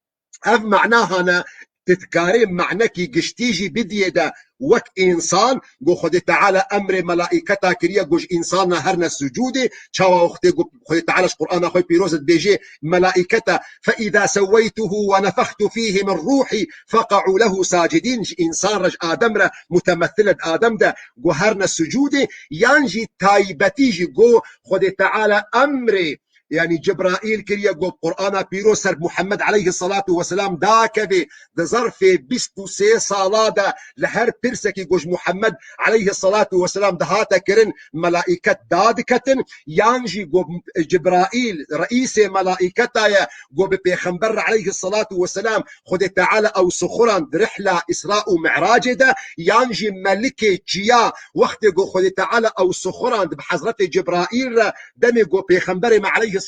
Ev mana hane, tu dikarê manekî giştî jî bidiyê de wek însan, go Xwedê Teala emrê melaîketa kiriye, go ji însana herne sucûdê, çawa wextê go Xwedê Teala ji Qur'ana xwe pîroz dibêje, melaîketa, "فإذا سويته ونفخت فيه من روحي فقعوا له ساجدين", ji însan re, ji Adem re, mutemethil e di Adem de, go herne sucûdê, yan jî taybetî jî go Xwedê Teala emrê, yanî Cibraîl kiriye, go Qur'ana pîroz ser Muhammed aleyhisselatu vesselam dakeve, di zerfê bîst û sê sala de li her pirsekî go ji Muhammed aleyhisselatu vesselam dihate kirin, melaîket dadiketin, yan jî go Cibraîl reîsê melaîketa ye, go bi Pêxember re aleyhisselatu vesselam Xwedê Teala ew sixuran di rihla Îsra û Mi'racê de, yan jî melikê çiya wextê go Xwedê Teala ew sixuran di bi Hezretê Cibraîl re, demê go Pêxemberê me aleyhisselatu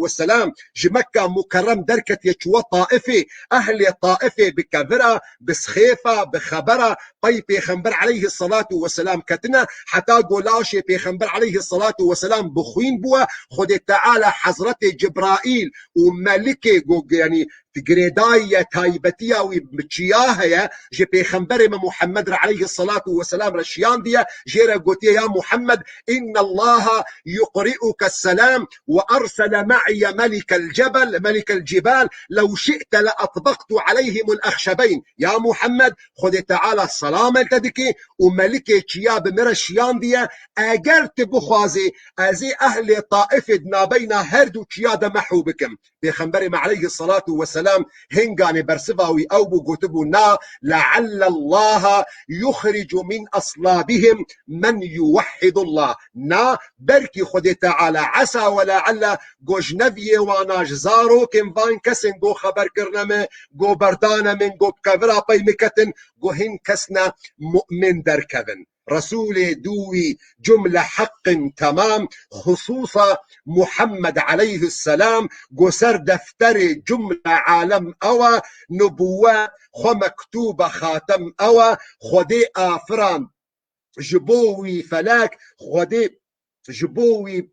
vesselam ji Mekka Mukerrem derketiye çûwe Taifê, ehlê Taifê bi kevira, bi sixêfa, bi xebera pey Pêxember aleyhisselatu vesselam ketine, heta go laşê Pêxember aleyhisselatu vesselam bi xwîn bûye, Xwedê Teala Hezretê Cibraîl û melikê go, yanî girêdayî ye, taybetiya wî bi çiya heye, ji Pêxemberê me Muhammed re aleyhisselatu vesselam re şiyandiye, jê re gotiye: "Ya Muhammed, innallaha yuqri'uke selam ve ersele ma'iye melikel cebel, melikel cibal, lew şi'te le etbaqtu aleyhimul ahşebeyn." Ya Muhammed, Xwedê Teala selamê li te dike û melikê çiya bi min re şiyandiye, eger tu bixwazî, ez ê ehlê Taifê di nabeyna her du çiya de mehû bikim. Pêxemberê me aleyhisselatu vesselam hinganê bersiva wî ew bû, gotibû: "Na, leallallaha yuxricu min aslabihim men yuvehhidullah." Na, belkî Xwedê Teala, esa ve lealla, go ji neviyê wana, ji zarokên van kesên go xeber kirine me, go berdane min, go bi kevira pey min ketin, go hin kes ne mu'min derkevin. Resûlê dû wî cumle heqin temam, xusûsa Muhammed aleyhisselam, go ser defterê cumle alem ew e, nubûwet xwe mektûbe xatem ew e, Xwedê afiran ji bo wî felek, Xwedê ji bo wî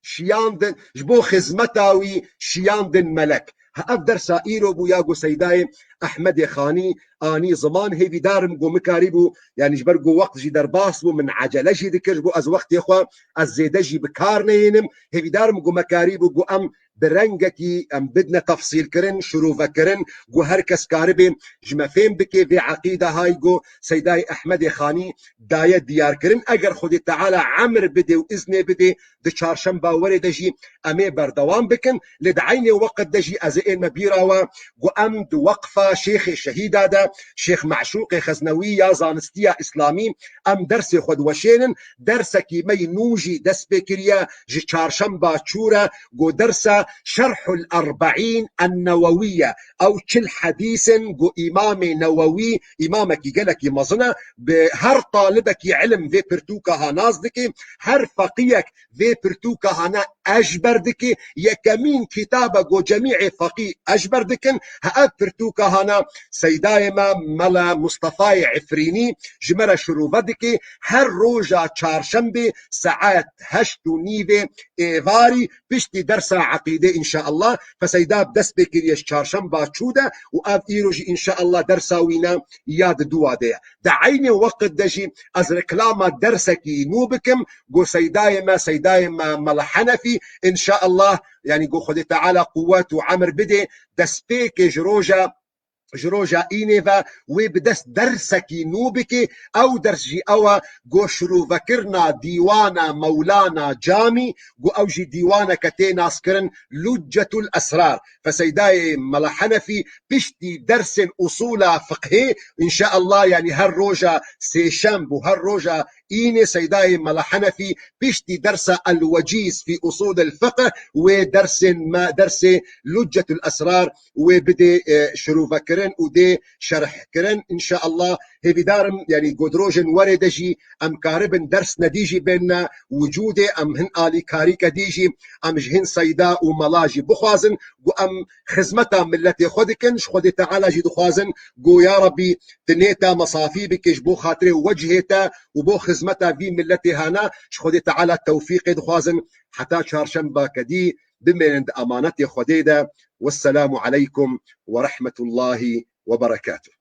şiyandin, ji bo xizmeta wî şiyandin melek. Ha, ev dersa îro bû ya go Seydayê Ehmedê Xanî anî ziman, hêvîdarim go mikarîbû, yanî ji ber go wext jî derbas bû, min ecele jî dikir, ji bo ez wextê xwe ez zêde jî bi kar neyênim, hêvîdarim go mekarîbû go em bi rengekî em bidine tefsîlkirin, şirovekirin, ku her kes karibe ji me fêm bike vê eqîde hay ku Seydayê Ehmedê Xanî daye diyarkirin. Eger Xwedê Teala emir bide û iznê bide, di çarşemba werê de jî em ê berdewam bikin. Lê di eynê weqt de jî ez ê ênme bîra we ku em di weqfa Şêxê Şehîda de, Şêx Meşûqê Xeznewî ya zanistiya Îslamî, em dersê xwe diweşênin. Dersekî me yî nû jî dest pê kiriye, ji çarşemba çû re, ku dersa Şerhul Erbeîn en-Newewî ye. Ew çil hedîs in ku Îmamê Newewî, îmamekî gelekî mezin e, bi her talibekî ilim vê pirtûka ha nas dike, her feqiyek vê pirtûka hane eşber dike. Yekemîn kitabe ku cemîê feqî eşber dikin, ha ev pirtûka hane Seydayê me Mela Mustefayê Efrînî ji me re şirove dike. Her roja çarşembê saet heşt û nîvê êvarî piştî dersa eqîdê înşaallah. Fe Seyda dest pê kiriye ji çarşemba çû de û ev îro jî înşaallah dersa wî ne ya di dûa de ye. Di eynê weqt de jî ez reklama dersekî nû bikim, ku Seydayê me, Seydayê me Mela Henefî, înşaallah, yanî ku Xwedê Teala quwet û emir bide, destpêkê ji roja, ji roja înê ve wê bi dest dersekî nû bike. Ew ders jî ew e, ku şirûvekirina dîwana Mewlana Camî, ku ew jî dîwaneke tê naskirin Luccetul Esrar. Fe Seydayê Mela Henefî piştî dersên usûla fiqhê, înşaallah, yanî her roja sêşemb û her roja înê Seydayê Mela Henefî piştî dersa El-Wecîz fî Usûlil Fiqh wê dersên me, dersê Luccetul Esrar wê bidê, e, şirûvekirin û dê şerhkirin. Înşaallah, hêvîdar im, yanî ku di rojên werê de jî em karibin ders nedî jî bênne wicûdê, em hin alîkarîke dî jî em ji hin Seyda û Mela jî bixwazin, ku em xizmeta miletê xwe dikin, ji Xwedê Teala jî dixwazin, ku ya Rebî tu nêta me safî bike ji bo xatirê wecihê te û bo xizmeta vî miletê hane, ji Xwedê Teala tewfîqê dixwazin. Heta çarşemba kedî bimênin di emanetê Xwedê de. Wesselamu aleykum ve rahmetullahi ve berekatuh.